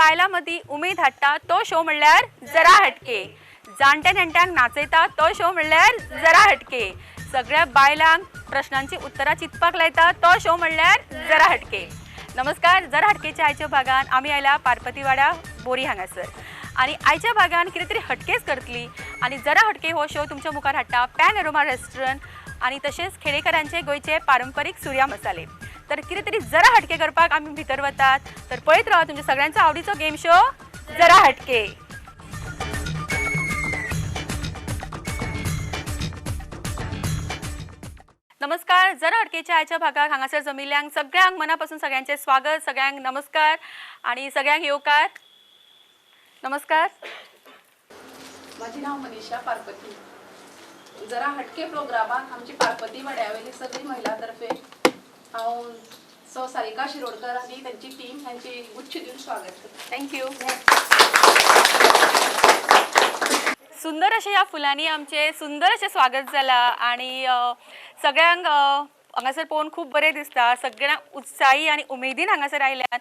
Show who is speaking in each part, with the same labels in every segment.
Speaker 1: बायलां मदीं उमेद हाडटा तो शो म्हणल्यार जरा हटके. जाणट्या नेणट्यांक नाचयता तो शो म्हणल्यार जरा हटके. सगळ्या बायलांक प्रश्नांची उत्तरां चिंतपाक लायता तो शो म्हणल्यार जरा हटके. नमस्कार, जरा हटकेच्या आयच्या भागान आमी आयल्या पार्पतीवाडा बोरी हांगासर आनी आयच्या भागान कितें तरी हटकेच करतली आनी जरा हटके हो शो तुमच्या मुखार हाडटा पॅन अरोमा रेस्टॉरंट आनी तशेंच खेडेकरांचे गोंयचे पारंपरीक सुर्या मसाले. तर कितें तरी जरा हटके करपाक आमी भितर वतात, तर पळयत राहा तुमच्या सगळ्यांचो आवडीचो गेम शो जरा हटके. नमस्कार, जरा हटकेच्या आयच्या भागाक हांगासर जमिल्ल्यांक सगळ्यांक मनापासून सगळ्यांचे स्वागत, सगळ्यांक नमस्कार आनी सगळ्यांक येवकार. नमस्कार,
Speaker 2: माझे नाव मनीषा पार्पती. जरा हटके प्रोग्रामाक आमची पार्पती वाड्यावेली सगळी महिला तर्फे हांव सौ सारिका शिरोडकर आनी तांची टीम हांची गुच्छ दिवन स्वागत करता.
Speaker 1: Thank you. सुंदर अशें ह्या फुलांनी आमचें सुंदर अशें स्वागत जालां आनी सगळ्यांक हांगासर पळोवन खूब बरें दिसता. सगळ्यांक उत्साही आनी उमेदीन हांगासर आयल्यात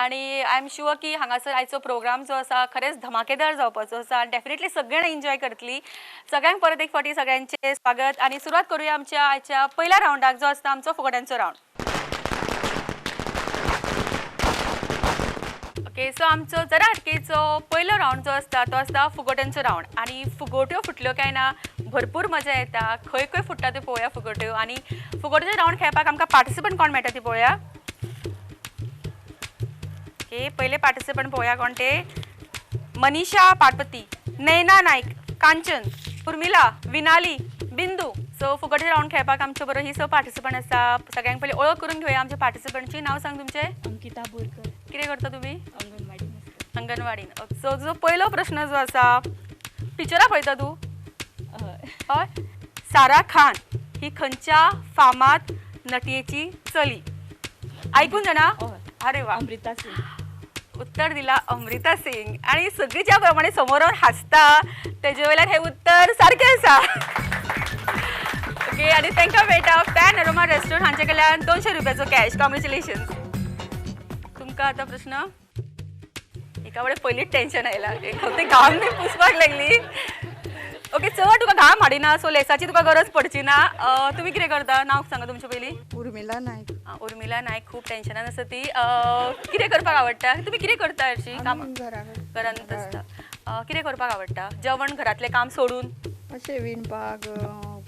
Speaker 1: आनी I am sure की हांगासर आयचो प्रोग्राम जो आसा खरेंच धमाकेदार जावपाचो आसा आनी डेफिनेटली सगळ्यांक एन्जॉय करतली. सगळ्यांक परत एक फावटी सगळ्यांचें स्वागत आनी सुरवात करूया आमच्या आयच्या पयल्या रावंडाक जो आसता आमचो फुगड्यांचो रावंड. ओके, सो आमचो जरा हटकेचो पयलो रावंड जो आसता तो आसता फुगोट्यांचो रावंड आनी फुगोट्यो फुटल्यो काय ना भरपूर मजा येता. खंय खंय फुट्टा त्यो पळोवया फुगोट्यो आनी फुगोट्याचो रावंड खेळपाक आमकां पार्टिसिपंट कोण मेळटा ती पळोवया. ओके, पयले पार्टिसिपंट पळोवया कोण ते. मनीषा पार्पती, नैना नायक, कांचन, उर्मिला, विनाली, बिंदू. सो फुगोट्याचो रावंड खेळपाक आमचे बरोबर ही स पार्टिसिपंट आसा. सगळ्यांक पयलीं ओळख करून घेवया आमच्या पार्टिसिपंटची. नांव सांग तुमचें.
Speaker 3: अंकिता बोरकर.
Speaker 1: कितें करता तुमी?
Speaker 3: अंगणवाडी.
Speaker 1: अंगणवाडीन. सो जो पयलो प्रश्न जो आसा, पिक्चरां पळयता तूं? हय. सारा खान ही खंयच्या फामाद नटयेची चली? आयकून जाणा? अरे वा,
Speaker 3: अमृता सिंग.
Speaker 1: उत्तर दिला अमृता सिंग. आनी सगळी ज्या प्रमाणे समोर हांसता तेजे वयल्यान हें उत्तर सारकें आसा. ओके, आनी तांकां मेळटा पॅन अरोमा रेस्टॉरंट हांचे कडल्यान 200 रुपयाचो कॅश. कॉंग्रेच्युलेशन्स. तुमकां आतां प्रश्न एका वडे पयलींच टेन्शन आयलां, ते घाम बी पुसपाक लागली. ओके, चड तुका घाम हाडिना, सो लेसाची तुका गरज पडची ना. तुमी कितें करता? नांव सांगा तुमचें पयलीं.
Speaker 4: उर्मिला नायक.
Speaker 1: उर्मिला नायक खूब टेन्शनान आसा ती. कितें करपाक आवडटा? तुमी कितें करता हरशीं? काम घरांत आसता. कितें करपाक आवडटा? जेवण, घरांतलें काम सोडून?
Speaker 4: अशें विणपाक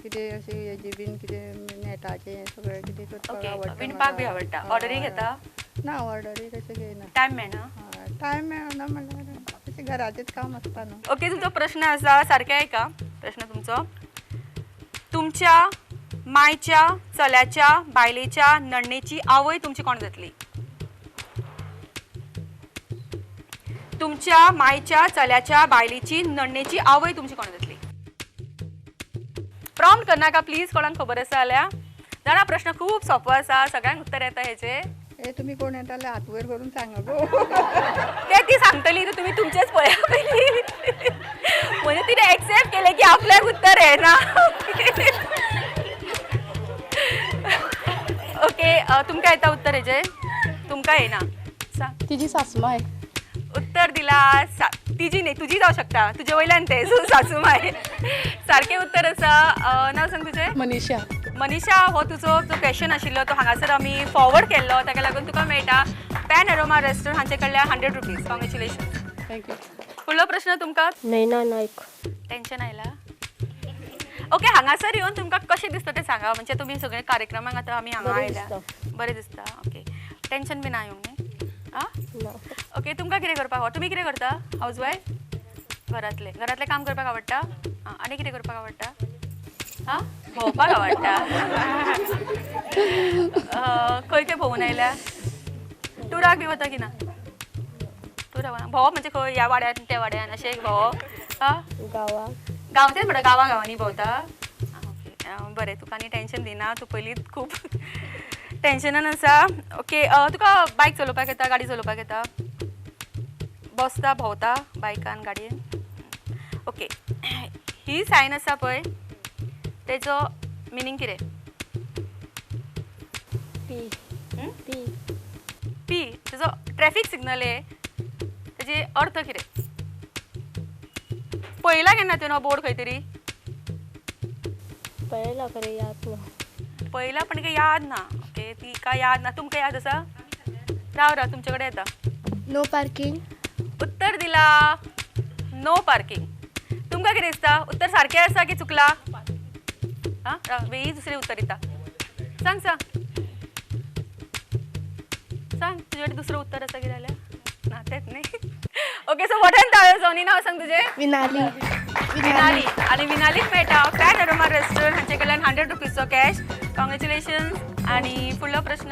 Speaker 4: कितें अशें हेजें बीन कितें नेटाचें सगळें कितें करपाक आवडटा.
Speaker 1: विणपाक बी आवडटा. ऑर्डरी घेता?
Speaker 4: ना, ऑर्डरी तशें घेयना.
Speaker 1: टायम मेळना?
Speaker 4: टायम मेळना म्हणल्यार अशें घराचेंच काम आसता न्हू.
Speaker 1: ओके, तुमचो प्रश्न आसा सारकें आयका प्रश्न तुमचो. तुमच्या मायच्या चल्याच्या बायलेच्या नण्णेची आवय तुमची कोण जातली? तुमच्या मायच्या चल्याच्या बायलेची नण्णेची आवय तुमची कोण जातली? प्रॉम्प्ट करनाका प्लीज, कोणाक खबर आसा जाल्यार. जाणा प्रश्न खूब सोंपो आसा, सगळ्यांक उत्तर येता हेचें.
Speaker 4: ए तुमी कोण येता जाल्यार हात वयर करून सांगा गो.
Speaker 1: ते ती सांगतली, तर तुमी तुमचेच पळया पयलीं. म्हणजे तिणें एक्सेप्ट केलें की आपल्याक उत्तर येना. ओके, तुमकां येता उत्तर हेजें? तुमकां येना? सांग.
Speaker 2: तिजी सासमाय.
Speaker 1: उत्तर दिला तिजी न्ही, तुजी जावं शकता, तुजे वयल्यान तें. सो सासूमाय सारकें उत्तर आसा. नांव सांग तुजें.
Speaker 2: मनीषा.
Speaker 1: मनीषा, हो तुजो जो क्वेश्चन आशिल्लो तो हांगासर आमी फॉरवर्ड केल्लो, ताका लागून तुका मेळटा पॅन अरोमा रेस्टॉरंट हांचे कडल्यान 100 रुपीज. कॉंग्रेच्युलेशन.
Speaker 2: Thank you.
Speaker 1: फुडलो प्रश्न तुमकां.
Speaker 5: नैना नायक.
Speaker 1: टेन्शन आयला? ओके, हांगासर येवन तुमकां कशें दिसता तें सांगा. म्हणजे तुमी सगळे कार्यक्रमाक आतां आमी हांगा आयल्या, बरें दिसता? ओके, टेन्शन बी ना येवंक न्ही? आं, ओके. तुमकां कितें करपाक आवडटा? तुमी कितें करता? House wife? घरांतलें घरांतलें काम करपाक आवडटा? आनी कितें करपाक आवडटा? आं, भोंवपाक आवडटा. खंय खंय भोंवून आयल्या? टुराक बी वता की ना? टुराक वना? भोंवप म्हणजे खंय? ह्या वाड्यान त्या वाड्यान अशें भोंवप? आं,
Speaker 5: गांवां.
Speaker 1: गांवचेच म्हणटा, गांवां गांवांनी भोंवता. ओके, बरें, तुका आनी टेन्शन दिना, तूं पयलींच खूब टेन्शनान आसा. ओके, तुका बायक चलोवपाक येता? गाडी चलोवपाक येता? बसता भोंवता बायकान गाडयेन? ओके, ही सायन आसा पळय तेजो मिनींग कितें?
Speaker 5: पी. पी.
Speaker 1: पी. तेजो ट्रॅफीक सिग्नल हे. ताजे अर्थ कितें? पळयला केन्ना तुवें हो बोर्ड खंय तरी?
Speaker 3: पळयला खरें याद ना.
Speaker 1: पळयला पण काय याद ना. ओके, तिका याद ना. तुमकां याद आसा? राव राव, तुमचे कडेन येता.
Speaker 3: No parking.
Speaker 1: उत्तर दिला नो पार्किंग. तुमकां कितें दिसता? उत्तर सारकें आसा की चुकला? आं, राव, वेळी दुसरें उत्तर दिता. सांग सांग सांग, तुजे कडेन दुसरें उत्तर आसा कितें जाल्यार? ना, तेंच न्ही. ओके, सो मोठ्यान ताळयो जावनी. नांव सांग तुजें?
Speaker 3: विनाली.
Speaker 1: विनाली. आनी विनालीक मेळटा पॅन अरोमा रेस्टॉरंट हांचे कडल्यान 100 रुपीजचो कॅश. कॉंग्रेच्युलेशन्स. आनी फुडलो प्रश्न,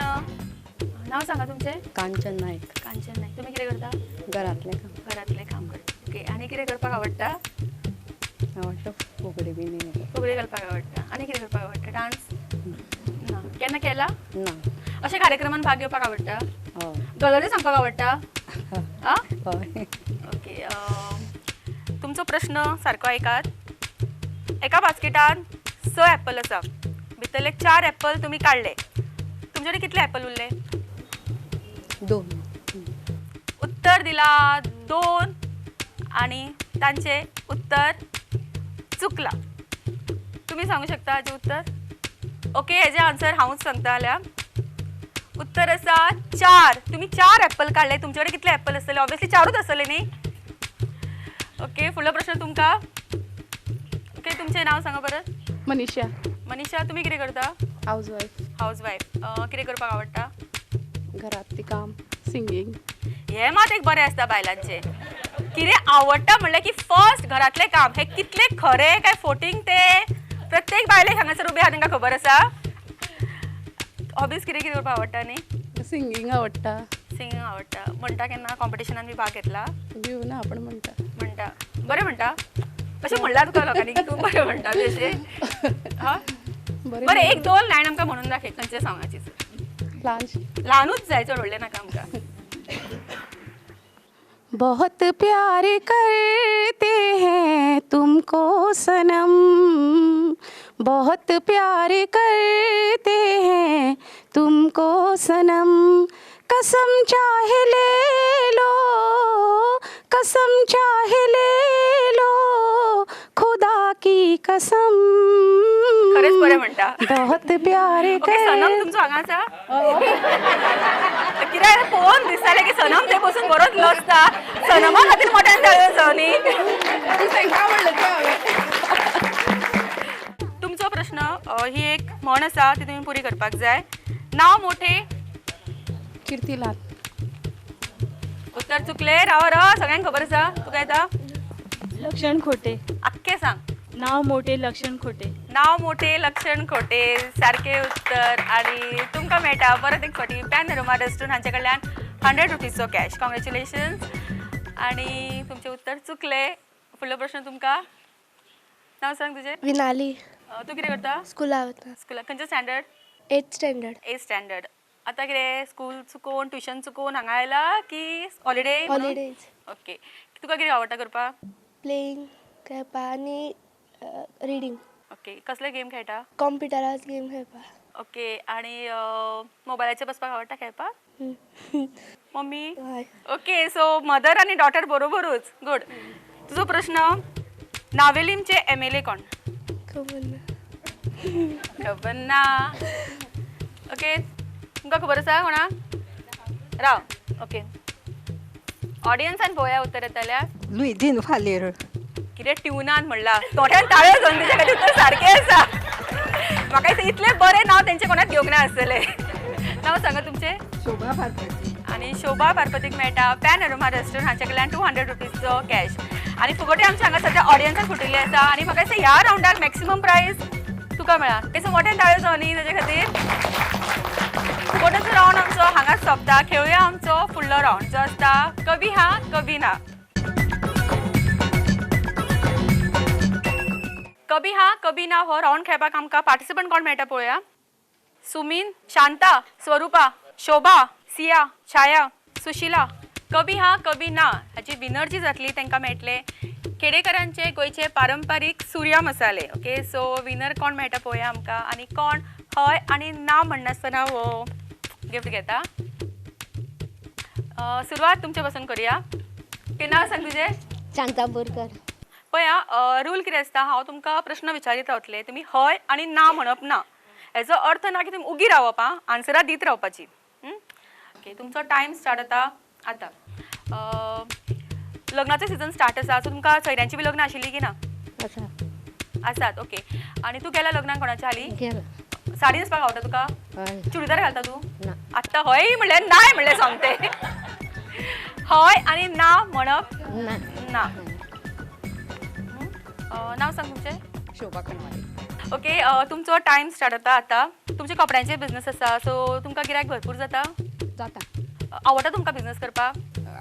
Speaker 1: नांव सांगा तुमचें?
Speaker 4: कांचन नायक.
Speaker 1: कांचन नायक. तुमी कितें करता?
Speaker 4: घरांतलें काम.
Speaker 1: घरांतलें काम करता. ओके, आनी कितें करपाक आवडटा?
Speaker 4: आवडटा फुगडी बीन.
Speaker 1: फुगडी घालपाक आवडटा. आनी कितें करपाक आवडटा? डान्स ना? केन्ना केला?
Speaker 4: ना.
Speaker 1: अशे कार्यक्रमान भाग घेवपाक आवडटा?
Speaker 4: हय.
Speaker 1: गजाली सांगपाक आवडटा? आं,
Speaker 4: हय.
Speaker 1: ओके, तुमचो प्रश्न सारको आयकात. एका बास्केटान 6 एप्पल आसा, भितरले 4 एप्पल तुमी काडले, तुमचे कडेन कितले एप्पल उरले?
Speaker 4: 2.
Speaker 1: उत्तर दिला 2 आनी तांचे उत्तर चुकला. तुमी सांगू शकता हाजें उत्तर? ओके, हेजें आन्सर हांवूच सांगता जाल्यार उत्तर आसा 4. तुमी 4 एप्पल काडले, तुमचे कडेन कितले एप्पल आसतले? ऑब्वियसली 4ूच आसतले न्ही. ओके, फुडलो प्रश्न तुमकां. ओके, तुमचें नांव सांगा परत?
Speaker 2: मनीषा.
Speaker 1: मनीषा, तुमी कितें करता?
Speaker 2: House wife.
Speaker 1: House wife. कितें करपाक आवडटा?
Speaker 2: घरांतलें काम, सिंगींग.
Speaker 1: हें मात एक बरें आसता बायलांचें, कितें आवडटा म्हणल्यार की फर्स्ट घरांतलें काम. हें कितलें खरें काय फोटींग तें प्रत्येक बायलेक हांगासर उबे आहा तांकां खबर आसा. हॉबीज कितें कितें करपाक आवडटा न्ही?
Speaker 2: सिंगींग आवडटा.
Speaker 1: सिंगींग आवडटा. म्हणटा केन्ना कॉम्पिटिशनान बी भाग घेतला?
Speaker 2: घेवना, आपण म्हणटा.
Speaker 1: म्हणटा. बरें म्हणटा? अशें म्हणलां तुका लोकांनी की तूं बरें म्हणटा तशें? हां, बरें, एक 2 लायन आमकां म्हणून दाखय खंयच्या सॉंगाची. ल्हानूच जाय, चड व्हडलें नाका आमकां.
Speaker 2: बहुत प्यार करते हैं तुमको सनम, बहुत प्यार करते हैं तुमको सनम, कसम चाहे ले लो, कसम चाहे ले लो, खुदा की कसम.
Speaker 1: खरेंच बरें म्हणटा.
Speaker 2: बहुत प्यार.
Speaker 1: ओके, सनम तुमचो हांगा आसा? कित्याक पळोवन दिसतालें की सनम थंय बसून बरोच लजता. सनमा खातीर मोठ्यान ताळयो जावं न्ही. तुमचो प्रश्न, ही एक म्हण आसा ती तुमी पुरी करपाक जाय. नांव मोठे
Speaker 2: कीर्तिलाल.
Speaker 1: उत्तर चुकले. राव राव, सगळ्यांक खबर आसा. तुका येता?
Speaker 3: लक्षण खोटे.
Speaker 1: आख्खें सांग.
Speaker 3: नाव मोठे लक्षण खोटे.
Speaker 1: नाव मोठे लक्षण खोटे, सारकें उत्तर. आनी तुमकां मेळटा परत एक फावटी पॅन अरोमा रेस्टॉरंट हांचे कडल्यान 100 रुपीजचो कॅश. कॉंग्रेच्युलेशन्स. आनी तुमचें उत्तर चुकलें. फुडलो प्रश्न तुमकां. नांव सांग तुजें?
Speaker 3: विनाली.
Speaker 1: तूं कितें करता?
Speaker 3: स्कुला वता.
Speaker 1: स्कुलाक खंयचें standard?
Speaker 3: 8th standard.
Speaker 1: 8th standard. आतां कितें स्कूल चुकोवन ट्युशन चुकोवन हांगा आयला की हॉलिडे?
Speaker 3: हॉलिडेज.
Speaker 1: ओके, तुका कितें आवडटा करपाक?
Speaker 3: प्लेइंग खेळपा आनी रिडींग.
Speaker 1: ओके, कसले गेम खेळटा?
Speaker 3: कॉम्प्युटरार गेम खेळपा.
Speaker 1: ओके, आनी मोबायलाचेर बसपाक आवडटा खेळपाक? मम्मी?
Speaker 3: हय.
Speaker 1: ओके, सो मदर आनी डॉटर बरोबरूच. गुड. तुजो प्रश्न, नावेलीमचे MLA कोण?
Speaker 3: खबर ना.
Speaker 1: खबर ना. ओके, तुमकां खबर आसा कोणाक? राव. ओके, ऑडियन्सान पळोवया उत्तर येता जाल्यार.
Speaker 4: लुईझीन फालेर.
Speaker 1: कितें ट्युनान म्हणला, तोंडान ताळयो घेवन तेच्या खातीर उत्तर सारकें आसा. म्हाका दिसता इतलें बरें नांव तेंचें कोणाक घेवंक ना आसतलें. नांव सांगा तुमचें?
Speaker 4: शोभा पार्पती.
Speaker 1: आनी शोभा पार्पतीक मेळटा पॅन अरोमा रेस्टॉरंट हांचे कडल्यान 200 रुपीजचो कॅश. आनी फुगोटे आमच्या हांगा सद्या ऑडियन्सान फुटिल्ले आसा. आनी म्हाका दिसता ह्या रावंडाक मॅक्सिमम प्रायज तुका मेळ्ळा. तेसो मोठ्यान ताळयो जावं न्ही तेजे खातीर. फुगोट्याचो रावंड आमचो हांगाच सोंपता. खेळुया आमचो फुडलो रावंड जो आसता कभी हा कभी ना. कभी हा कभी ना हो रावंड खेळपाक आमकां पार्टिसिपंट कोण मेळटा पळोवया. सुमीन, शांता, स्वरूपा, शोभा, सिया, छाया, सुशिला. कभी हा कभी ना हाची विनर जी जातली तांकां मेळटले खेडेकरांचे गोंयचे पारंपारीक सुर्या मसाले. ओके, सो विनर कोण मेळटा पळोवया आमकां आनी कोण हय आनी ना म्हणनासतना हो गिफ्ट घेता. सुरवात तुमचे पासून करूया. ओके, नाव सांग तुजें.
Speaker 5: शांता बोरकर.
Speaker 1: पळया रूल कितें आसता, हांव तुमकां प्रश्न विचारीत रावतलें, तुमी हय आनी ना म्हणप ना. हेजो अर्थ ना की तुमी उगी रावप, आं, आन्सरां दीत रावपाची. ओके, तुमचो टायम स्टार्ट जाता आतां. लग्नाचो सिजन स्टार्ट आसा, सो तुमकां सोयऱ्यांची बी लग्नां आशिल्ली की ना?
Speaker 5: आसा.
Speaker 1: आसात. ओके, आनी तूं गेला लग्नाक कोणाच्या हाली?
Speaker 5: गेला.
Speaker 1: साडी न्हेसपाक आवडटा तुका?
Speaker 5: हय.
Speaker 1: चुडीदार घालता तूं?
Speaker 5: ना.
Speaker 1: आत्तां हय म्हणल्यार नाय म्हणल्यार सांगते. हय आनी ना म्हणप
Speaker 5: ना.
Speaker 1: ना. नाव सांग तुमचें.
Speaker 4: शोभा कणवारे.
Speaker 1: ओके, तुमचो टायम स्टार्ट जाता आतां. तुमचे कपड्यांचे बिझनस आसा, सो तुमकां गिरायक भरपूर जाता?
Speaker 4: जाता.
Speaker 1: आवडटा तुमकां बिझनस करपाक?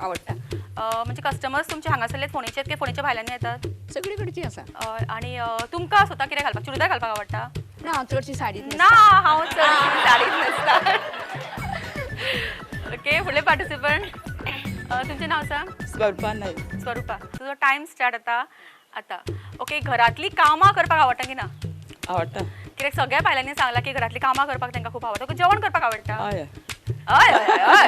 Speaker 4: आवडटा.
Speaker 1: म्हणजे कस्टमर्स तुमचे हांगासरले फोंडेचे की फोंडेच्या भायल्यान येतात?
Speaker 4: सगळी कडची आसा.
Speaker 1: आनी तुमकां स्वता कितें घालपाक, चुडीदार घालपाक आवडटा?
Speaker 4: ना, हांव चडशी साडी.
Speaker 1: ना, हांव चडशी साडीच न्हेसता. ओके, फुडले पार्टिसिपंट, तुमचें नांव सांग.
Speaker 6: स्वरूपा नाईक.
Speaker 1: स्वरूपा, तुजो टायम स्टार्ट जाता आतां. ओके, घरांतली कामां करपाक आवडटा की ना?
Speaker 6: आवडटा.
Speaker 1: कित्याक सगळ्या बायलांनी सांगलां की घरांतली कामां करपाक तांकां खूब आवडटा. जेवण करपाक आवडटा?
Speaker 6: हय.
Speaker 1: हय हय हय.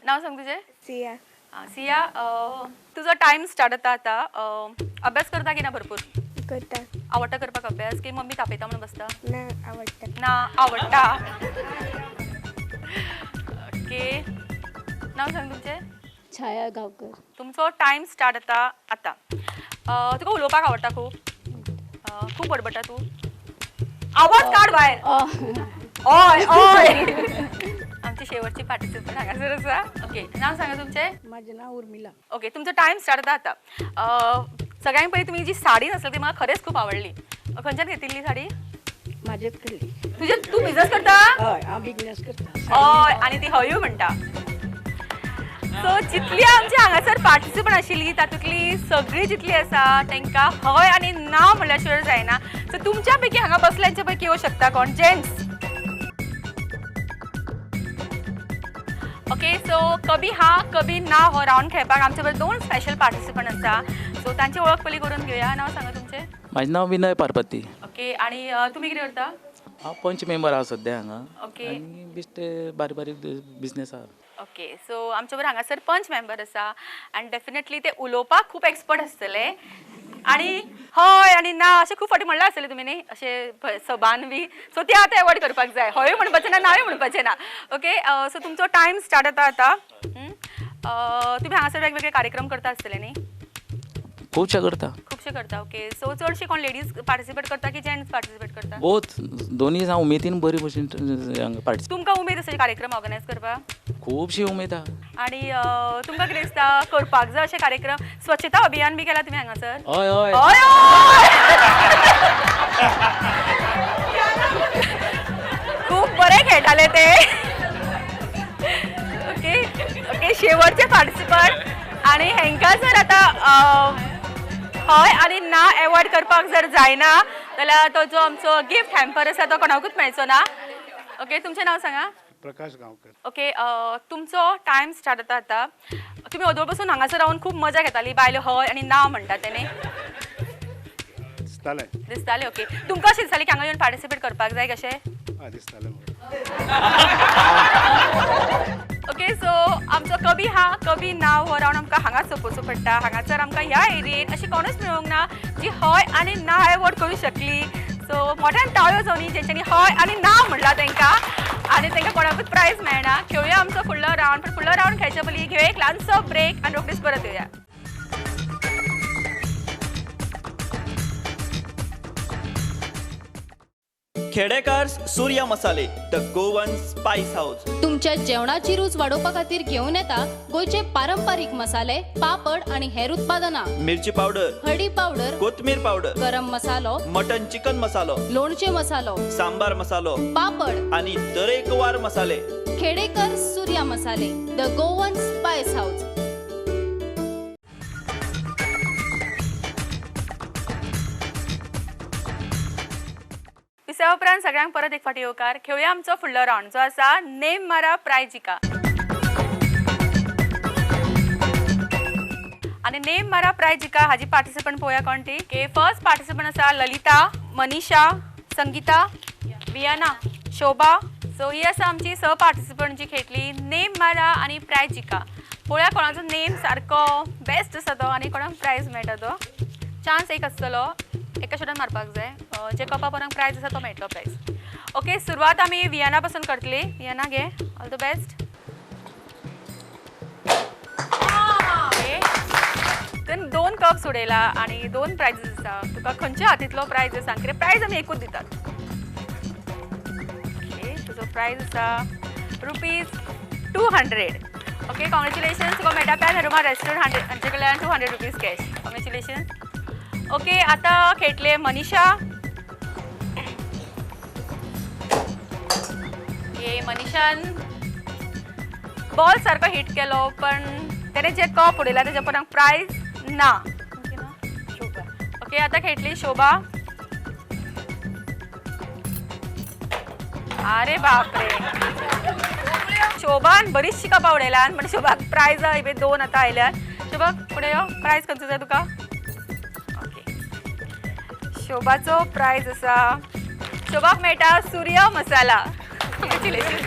Speaker 1: नांव सांग तुजें.
Speaker 3: सिया.
Speaker 1: सिया, तुजो टायम स्टार्ट जाता आतां. अभ्यास करता की ना भरपूर?
Speaker 3: करता.
Speaker 1: आवडटा करपाक अभ्यास की मम्मी तापयता म्हणून बसता?
Speaker 3: ना, आवडटा.
Speaker 1: ना, आवडटा. ओके, नांव सांग तुमचें.
Speaker 5: छाया गांवकर.
Speaker 1: तुमचो टायम स्टार्ट जाता आतां. तुका उलोवपाक आवडटा खूब? खूब बडबडटा तूं? आवाज काड भायर. हय हय. आमची शेवटची पार्टिसिपंट हांगासर आसा. ओके, नांव सांगा तुमचें.
Speaker 4: म्हाजें नांव उर्मिला.
Speaker 1: ओके, तुमचो टायम स्टार्ट जाता आतां. सगळ्यांत पयलीं तुमी जी साडी न्हेसली ती म्हाका खरेंच खूब आवडली. खंयच्यान घेतिल्ली साडी?
Speaker 4: म्हाजेच कडली.
Speaker 1: तुजे तूं बिझनस करता?
Speaker 4: हय, हांव बिजनेस करता.
Speaker 1: हय, आनी ती हयूय म्हणटा. सो जितली आमची हांगासर पार्टिसिपंट आशिल्ली तातूंतली सगळी जितली आसा तांकां हय आनी ना म्हणल्यार शिवाय जायना. सो तुमच्या पैकी हांगा बसल्यांच्या पैकी येवं शकता कोण? जेंट्स. ओके, सो कभी हा कभी ना हो रावंड खेळपाक आमचे बरोबर दोन स्पेशल पार्टिसिपंट आसा. सो तांची वळख पयलीं करून घेवया. नांव सांगा तुमचें.
Speaker 7: म्हाजें नांव विनय पार्वती.
Speaker 1: ओके, आनी तुमी कितें करता?
Speaker 7: हांव पंच मेंबर आसा सद्या हांगा.
Speaker 1: ओके.
Speaker 7: आनी बेश्टे बारीक बारीक बिजनेस आसा.
Speaker 1: ओके, सो आमचे बरोबर हांगासर पंच मेंबर आसा आनी डेफिनेटली ते उलोवपाक खूब एक्सपर्ट आसतले. आनी हय आनी ना अशें खूब फावटी म्हणलां आसतलें तुमी न्ही अशें सभान बी. सो ते आतां एवॉयड करपाक जाय. हय म्हणपाचें ना, नाय म्हणपाचें ना. ओके, सो तुमचो टायम स्टार्ट जाता आतां. तुमी हांगासर वेगवेगळे कार्यक्रम करता आसतले न्ही?
Speaker 7: खुबशे करता.
Speaker 1: खुबशे करता. ओके, सो चडशे कोण लेडीज पार्टिसिपेट करता की जेंट्स पार्टिसिपेट करता?
Speaker 7: बोथ, दोनूय हांव उमेदीन बरी भशेन पार्टिसिपेट.
Speaker 1: तुमकां उमेद आसा कार्यक्रम ऑर्गनायज करपाक?
Speaker 7: खुबशी उमेद आसा.
Speaker 1: आनी तुमकां कितें दिसता करपाक जाय अशे कार्यक्रम? स्वच्छता अभियान बी केला तुमी हांगासर?
Speaker 7: हय हय.
Speaker 1: हय. खूब बरें खेळटाले ते. ओके ओके, शेवटचे पार्टिसिपंट. आनी हेंकां जर आतां हय आनी ना एवॉयड करपाक जर जायना जाल्यार तो जो आमचो गिफ्ट हॅम्पर आसा तो कोणाकूच मेळचो ना. ओके, तुमचें नांव सांगा.
Speaker 8: प्रकाश गांवकर.
Speaker 1: ओके, तुमचो टायम स्टार्ट जाता आतां. तुमी अदोळ बसून हांगासर रावन खूब मजा घेताली, बायलो हय आनी ना म्हणटा तेणे
Speaker 8: दिसतालें.
Speaker 1: दिसतालें. ओके, तुमकां अशें दिसतालें की हांगा येवन पार्टिसिपेट करपाक जाय कशें?
Speaker 8: हय, दिसतालें.
Speaker 1: ओके, सो आमचो कभी हा कभी ना हो रावंड आमकां हांगाच सोंपोवचो पडटा. हांगासर आमकां ह्या एरियेन अशी कोणूच मेळूंक ना जी हय आनी ना एवॉर्ड करूं शकली. सो मोठ्यान टाळयो जावनी जेंच्यांनी हय आनी ना म्हणलां तांकां आनी तांकां कोणाकूच प्रायज मेळना. खेळुया आमचो फुडलो रावंड. पण फुडलो रावंड खेळचे पयलीं घेवया एक ल्हानसो ब्रेक आनी रोखडीच परत येवया.
Speaker 9: Khedekar Surya Masale, the Goan spice house.
Speaker 10: तुमच्या जेवणाची रूच वाडोवपा खातीर घेवन येता गोंयचे पारंपारीक मसाले, पापड आनी हेर उत्पादनां.
Speaker 9: मिरची पावडर,
Speaker 10: हळदी पावडर,
Speaker 9: कोथमीर पावडर,
Speaker 10: गरम मसालो,
Speaker 9: मटन चिकन मसालो,
Speaker 10: लोणचे मसालो,
Speaker 9: सांबार मसालो,
Speaker 10: पापड
Speaker 9: आनी तरेकवार मसाले.
Speaker 10: Khedekar Surya Masale, the Goan spice house.
Speaker 1: त्या उपरांत सगळ्यांक परत एक फावटी येवकार. खेळुया आमचो फुडलो रावंड जो आसा नेम मारा प्रायज जिका. आनी नेम मारा प्रायज जिका हाजी पार्टिसिपंट पळोवया कोण ती. ओके, फर्स्ट पार्टिसिपंट आसा ललिता, मनीषा, संगीता, वियाना, शोभा. सो ही आसा आमची स पार्टिसिपंट जी खेळटली नेम मारा आनी प्रायज जिका. पळोवया कोणाचो नेम सारको बेस्ट आसा तो आनी कोणाक प्रायज मेळटा तो. चान्स एक आसतलो, एका शॉटान मारपाक जाय. जे कपा पोरांक प्रायज आसा तो मेळटलो प्रायज. ओके, सुरवात आमी वियाना पासून करतली. वियाना घे, ऑल the best. तुवें 2 कप्स उडयला आनी 2 प्रायजीस आसा. तुका खंयच्या हातींतलो प्रायज आसा? कित्याक प्रायज आमी एकूच दितात. ओके, तुजो प्रायज आसा ₹200. Okay, congratulations. तुका मेळटा पॅनोरमा रेस्टॉरंट हांचे कडल्यान 200 रुपीज कॅश. कॉंग्रेच्युलेशन्स. ओके, आतां खेळटले मनीषा. ओके, मनीषान बॉल सारको हिट केलो पण तेणे जे कप उडयला तेज्या पोरांक प्रायज ना. ओके, आतां खेळटली शोभा. अरे बापरे, शोभान बरीचशी कपां उडयल्यान पण शोभाक प्रायज 2 आतां आयल्यात. शोभा फुडें यो, प्रायज खंयचो जाय तुका? ओके, शोभाचो प्रायज आसा, शोभाक मेळटा सूर्य मसाला. कॉंग्रेच्युलेशन.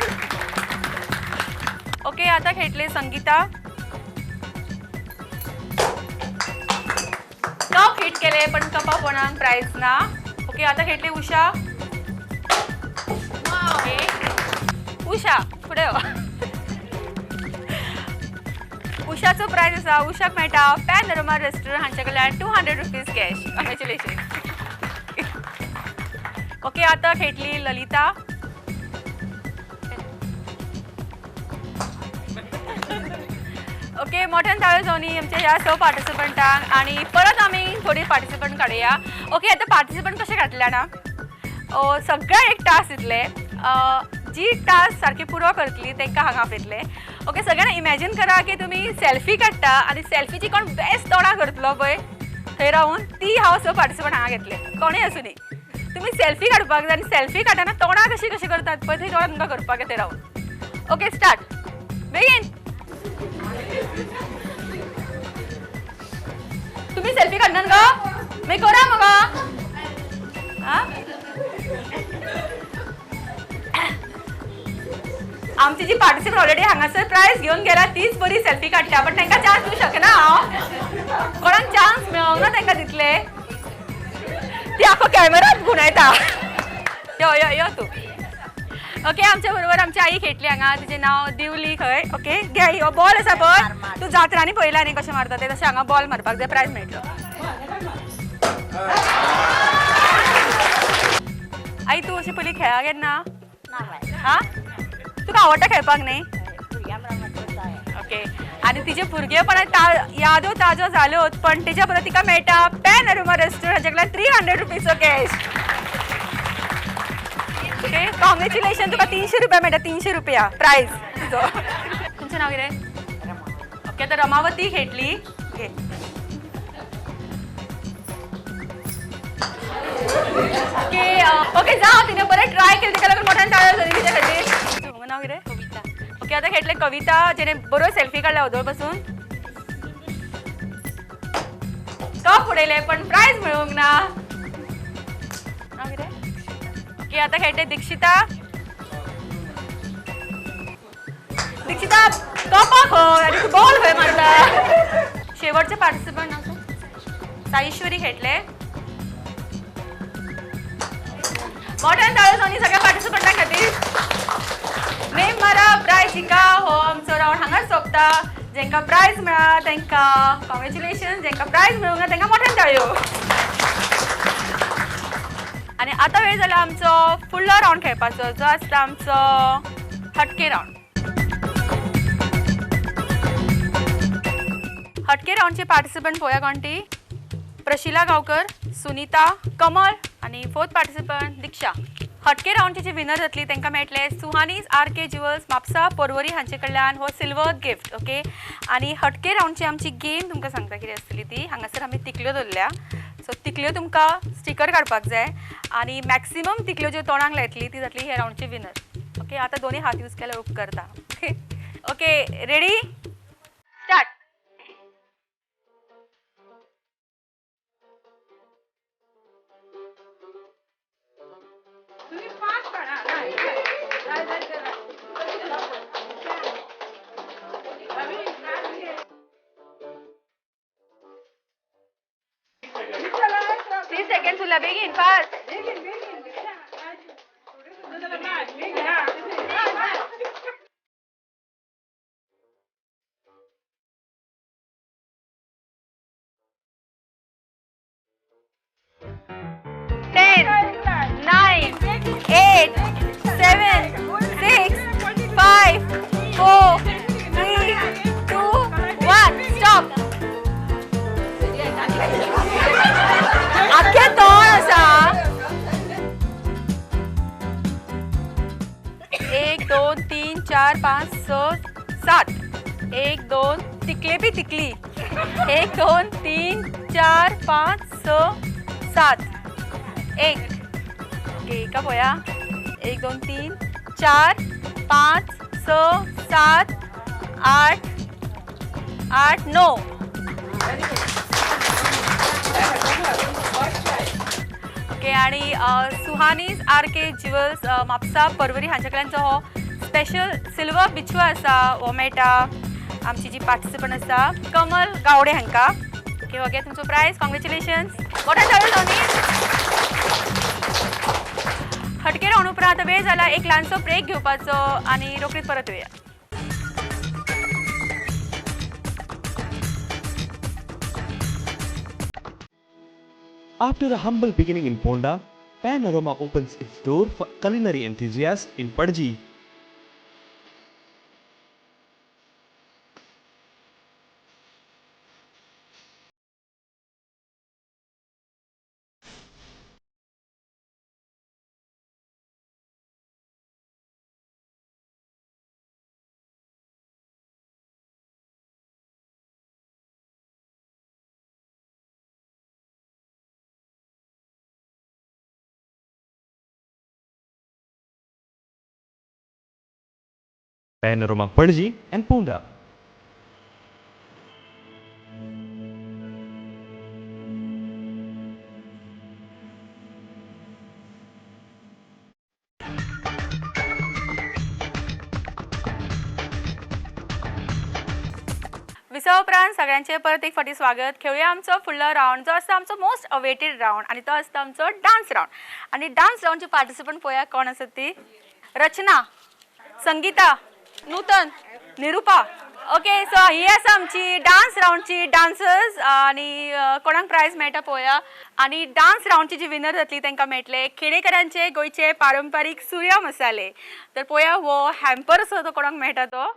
Speaker 1: ओके, आतां खेळटले संगीता. कप हिट केले पण कपा कोणाक प्रायज ना. ओके, आतां खेळटले उषा. ओके, उषा फुडें यो. उषाचो प्रायज आसा, उषाक मेळटा पॅनोरमा रेस्टॉरंट हांचे कडल्यान 200 रुपीज कॅश. कॉंग्रेच्युलेशन. ओके, आतां खेळटली ललिता. ओके, मोठ्यान ताळयो जावनी आमच्या ह्या 6 पार्टिसिपंटांक आनी परत आमी थोडी पार्टिसिपंट काडुया. ओके, आतां पार्टिसिपंट कशें काडटले जाणा? सगळ्यांक एक टास्क दितले, जी टास्क सारकी पुरो करतली तांकां हांगा आपयतले. ओके, सगळ्यांना इमॅजीन करा की तुमी सेल्फी काडटा आनी सेल्फीची कोण बेस्ट तोणां करतलो पळय थंय रावन, ती हांव 6 पार्टिसिपंट हांगा घेतले. कोणूय आसूं न्ही, तुमी सेल्फी काडपाक जाय आनी सेल्फी काडटना तोणां कशी कशी करतात पळय थंय तोणां तुमकां करपाक थंय रावन. ओके, स्टार्ट, बेगीन. तुम्ही सेल्फी काडनात गो? मागीर करा मगो. आमची जी पार्टिसिपंट ऑलरेडी हांगासर प्रायज घेवन गेला तीच बरी सेल्फी काडटा, पण तांकां चान्स दिवंक शकना हांव. कोणाक चान्स मेळोंक ना तांकां दितले, ती आखो कॅमेरात गुणयता. यो यो यो तूं. ओके, आमच्या बरोबर आमची आई खेळटली हांगा, तिचें नांव दिवली खंय. ओके, घे आई, हो बॉल आसा पळय, तूं जात्रांनी पळयला न्ही कशें मारता ते, तशें हांगा बॉल मारपाक जाय, प्रायज मेळटलो. आई, तूं अशी पयलीं खेळाक येना? हा, तुका आवडटा खेळपाक न्ही? ओके, आनी तिचे भुरगेपण यादो ताजो जाल्योच, पण तेच्या बरोबर तिका मेळटा पॅनोरमा रेस्टॉरंट हाच्या कडल्यान 300 रुपीजचो कॅश. ओके, कॉंग्रेच्युलेशन, तुका 300 रुपया मेळटा, 300 रुपया प्रायज तुजो. तुमचें नांव कितें? ओके, आतां रमावती खेळटली. ओके, ओके ओके, जावं तिणें बरें ट्राय केलें, ताका लागून मोठ्यान ताळयो जाली तिच्या खातीर. तुमचें नांव कितें? कविता. ओके, आतां खेळटलें कविता, जेणे बरो सेल्फी काडला वदोळ पासून. कप उडयले पण प्रायज मेळूंक ना. नांव कितें? ओके, आतां खेळटलें दीक्षिता. दीक्षिता कपा खंय आनी तूं बॉल खंय मारता? शेवटचे पार्टिसिपंट नांव साईश्वरी खेळटले. मोठ्यान ताळयो जावनी सगळ्या पार्टिसिपंटां खातीर. नेम मारा, प्रायज जिका. हो आमचो रावंड हांगाच सोंपता. जेंकां प्रायज मेळ्ळा तांकां कॉंग्रेच्युलेशन, जेंकां प्रायज मेळूंक ना तांकां मोठ्यान ताळयो. आनी आतां वेळ जाला आमचो फुडलो रावंड खेळपाचो, जो आसता आमचो हटके रावंड. हटके रावंडचे पार्टिसिपंट पळोवया कोण ती. प्रशिला गांवकर, सुनीता, कमल आनी फोर्थ पार्टिसिपंट दीक्षा. हटके रावंडची जी विनर जातली तांकां मेळटले सुहानीज आर के ज्युअल्स म्हापसा पोरवरी हांचे कडल्यान हो सिल्वर गिफ्ट. ओके, आनी हटके रावंडची आमची गेम तुमकां सांगता कितें आसतली ती. हांगासर आमी तिकल्यो दवरल्या, सो तिकल्यो तुमकां स्टिकर काडपाक जाय आनी मॅक्सिमम तिकल्यो ज्यो तोंडाक लायतली ती जातली ह्या रावंडची विनर. ओके, आतां दोनी हात यूज केल्यार उपकारता. Okay okay, ready, start. Second उरला, बेगीन fast. 10, 9, 8, 7, 6, 5, 4, 3, 2, 1, stop. आख्खे तोंड आसा. 1 2 3 4 5 6 7. 1 2 तिकले बी तिकली. 1 2 3 4 5 6 7 1. ओके, एका पळया. 1 2 3 4 5 6 7 8 8 9. ओके, आणि सुहानीज आर के ज्युअल्स म्हापसा परवरी हांच्या कडल्यान जो हो स्पेशल सिल्वर बिछुआ आसा हो मेळटा आमची जी पार्टिसिपंट आसा कमल गावडे हांकां. ओके, हो घे तुमचो प्रायज. कॉंग्रेच्युलेशन्स. मोठ्या चालू दोन्ही. हटके राउंड उपरांत आतां वेळ जाला एक ल्हानसो ब्रेक घेवपाचो आनी रोखडीच परत येवया.
Speaker 6: After a humble beginning in Ponda, Panorama opens its door for culinary enthusiasts in Panaji. Panorama Panaji and Ponda.
Speaker 1: विसा उपरांत सगळ्यांचे परत एक फावटी स्वागत. खेळुया आमचो फुडलो रावंड जो आसता आमचो मोस्ट अवेटेड रावंड आनी तो आसता आमचो डान्स रावंड. आनी डान्स रावंडचे पार्टिसिपंट पळोवया कोण आसा ती. रचना, संगीता, नूतन, निरुपा. ओके, सो ही आसा आमची डान्स रावंडची डान्सर्स आनी कोणाक प्रायज मेळटा पळोवया. आनी डान्स रावंडची जी विनर जातली तांकां मेळटले खेडेकरांचे गोंयचे पारंपारीक सुर्या मसाले. तर पळोवया हो हॅम्पर आसा तो कोणाक मेळटा तो.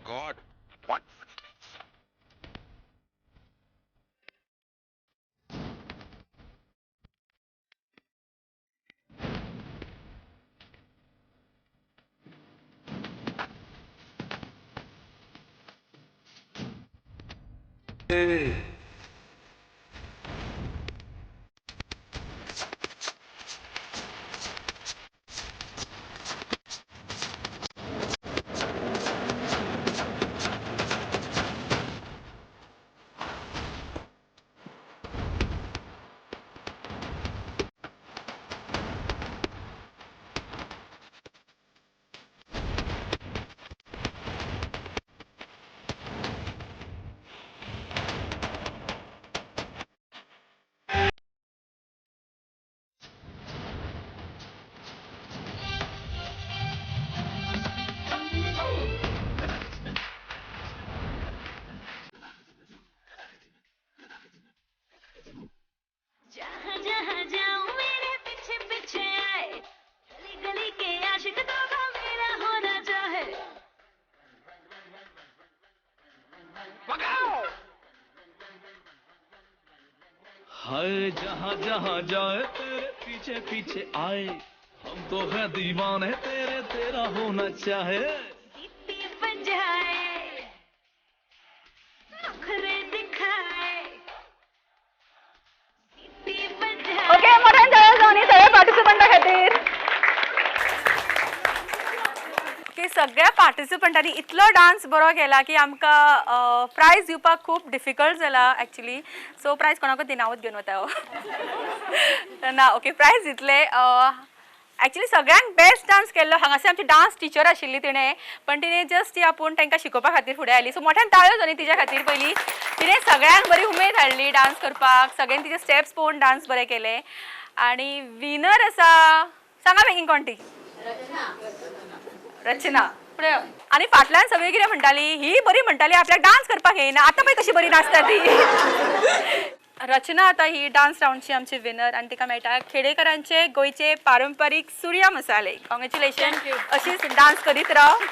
Speaker 11: God, what? Hey.
Speaker 12: जहाँ जहाँ जाऊँ मेरे पीछे पीछे आए, गली गली के आशिक तो मेरा होना चाहे।
Speaker 13: हाय जहाँ जहाँ जाए तेरे पीछे पीछे आए, हम तो हैं दीवाने तेरे तेरा होना चाहे।
Speaker 12: बजाए नखरे दिखाए।
Speaker 1: ओके, मोठ्यान टाळयो जावनी सगळ्या पार्टिसिपंटा खातीर. ओके, सगळ्या पार्टिसिपंटांनी इतलो डान्स बरो केला की आमकां प्रायज दिवपाक खूब डिफिकल्ट जाला एक्चुली. सो प्रायज कोणाकूच दिना, हांवूच घेवन वता हो. ना, ओके, प्रायज दितले. एक्चुअली सगळ्यांक बेस्ट डान्स केल्लो. हांगासर आमची डान्स टिचर आशिल्ली तिणें, पण तिणें जस्ट ती आपूण तांकां शिकोवपा खातीर फुडें आयली. सो मोठ्यान ताळयो जाली तिच्या खातीर. पयली तिणें सगळ्यांक बरी उमेद हाडली डान्स करपाक, सगळ्यांनी तिचे स्टेप्स पळोवन डान्स बरे केले. आनी विनर आसा, सांगा बेगीन कोण ती? रचना. फुडें आनी फाटल्यान सगळीं कितें म्हणटाली, ही बरी म्हणटाली आपल्याक डान्स करपाक येयना, आतां पळय कशी बरी नाचता ती. रचना आतां ही डान्स रावंडची आमची विनर आनी तिका मेळटा खेडेकरांचे गोंयचे पारंपारीक सुर्या मसाले. कॉंग्रेच्युलेशन. अशीच डान्स करीत राव.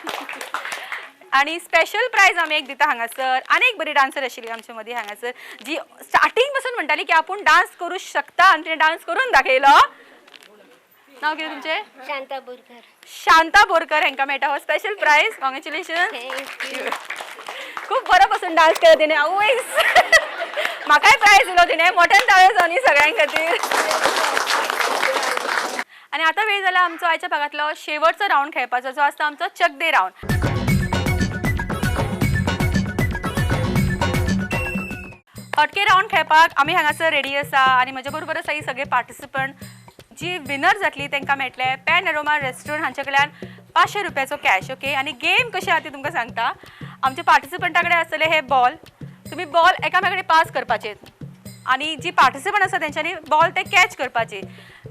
Speaker 1: आनी स्पेशल प्रायज आमी एक दिता हांगासर. आनी एक बरी डान्सर आशिल्ली आमचे मदीं हांगासर, जी स्टार्टींग पासून म्हणटाली की आपूण डान्स करूं शकता आनी तिणें डान्स करून दाखयलो. नांव कितें तुमचें?
Speaker 5: शांता बोरकर.
Speaker 1: शांता बोरकर हांकां मेळटा हो स्पेशल प्रायज. कॉंग्रेच्युलेशन. खूब बरो पासून डान्स केलो तिणें. आवयस, म्हाकाय प्रायज दिलो तिणें. मोठ्यान ताळयो जावनी सगळ्यां खातीर. आनी आतां वेळ जाला आमचो आयच्या भागांतलो शेवटचो रावंड खेळपाचो, जो आसता आमचो चक दे रावंड. हटके रावंड खेळपाक आमी हांगासर रेडी आसा आनी म्हज्या बरोबर आसा ही सगळे पार्टिसिपंट. जी विनर जातली तांकां मेळटले पॅन अरोमा रेस्टॉरंट हांचे कडल्यान 500 रुपयाचो कॅश. ओके, आनी गेम कशी आसा ती तुमकां सांगता. आमच्या पार्टिसिपंटा कडेन आसतले हे बॉल, तुमी बॉल एकामेका कडेन पास करपाचे आनी जी पार्टिसिपंट आसा तेंच्यांनी बॉल ते कॅच करपाचे.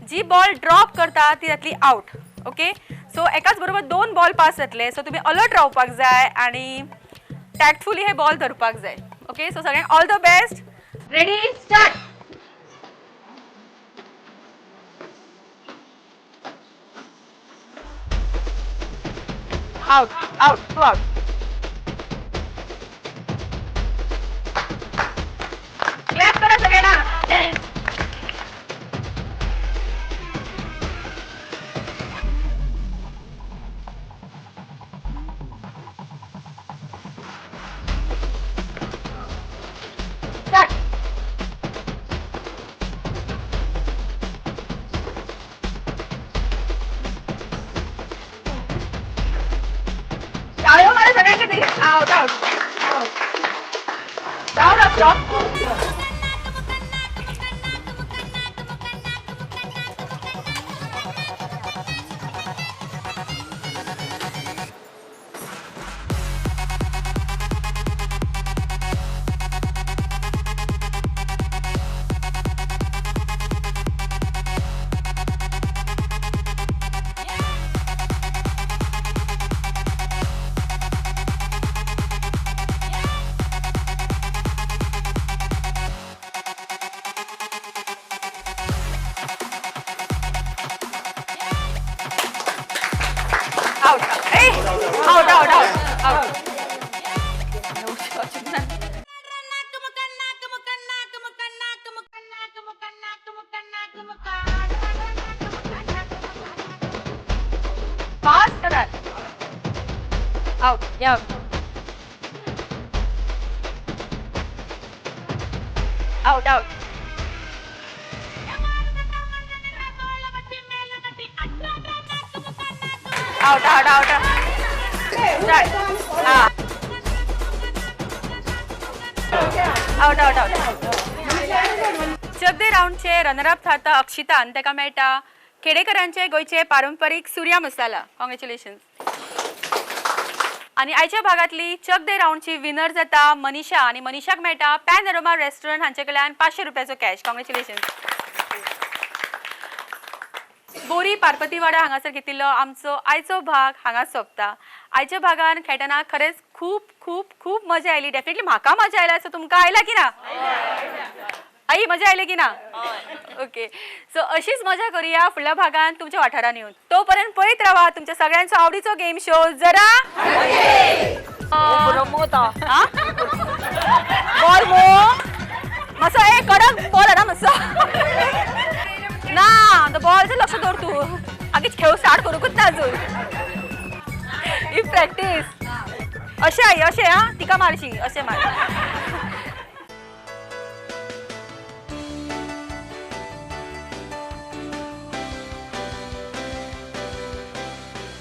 Speaker 1: जी बॉल ड्रॉप करता ती जातली आवट. ओके, सो एकाच बरोबर 2 बॉल पास जातले, सो तुमी अलर्ट रावपाक जाय आनी टॅक्टफुली हे बॉल धरपाक जाय. ओके, सो सगळ्यांक all the best. Ready, start. Out, out, 2 out. Clap करा सगळ्यांना. Start. टाळयो मारा सगळ्यांसाठी. Out, out, out. Out, out, stop. Out. Hey! Out, out, out, out. Pass करा. Out. Yeah. Out, out. Out, out, out. Start. Out, out, out. चकदे रावंडचे runner up थारता अक्षिता आनी ताका मेळटा खेडेकरांचे गोंयचे पारंपारीक सुर्या मसाला. कॉंग्रेच्युलेशन. आनी आयच्या भागांतली चक दे रावंडची विनर जाता मनीषा आनी मनीषाक मेळटा पॅन अरोमा रेस्टॉरंट हांचे कडल्यान 500 रुपयाचो कॅश. कॉंग्रेच्युलेशन. बोरी पार्वतीवाडा हांगासर घेतिल्लो आमचो आयचो भाग हांगा सोंपता. आयच्या भागान खेळटना खरेंच खूब खूब खूब मजा आयली. डेफिनेटली म्हाका मजा आयला, सो तुमकां आयला की ना? आई मजा आयली की ना? ओके, सो अशीच मजा करूया फुडल्या भागान तुमच्या वाठारान येवन. तोपर्यंत पळयत रावा तुमच्या सगळ्यांचो आवडीचो गेम शो जरा बॉल मो मातसो ए कडक बॉल ना मातसो ना तो बॉलचेर लक्ष दवर तूं. आगीच खेळ स्टार्ट करूंकूच ना अजून, ही प्रॅक्टीस. अशें आई अशें आं, तिका मारशी अशें मार.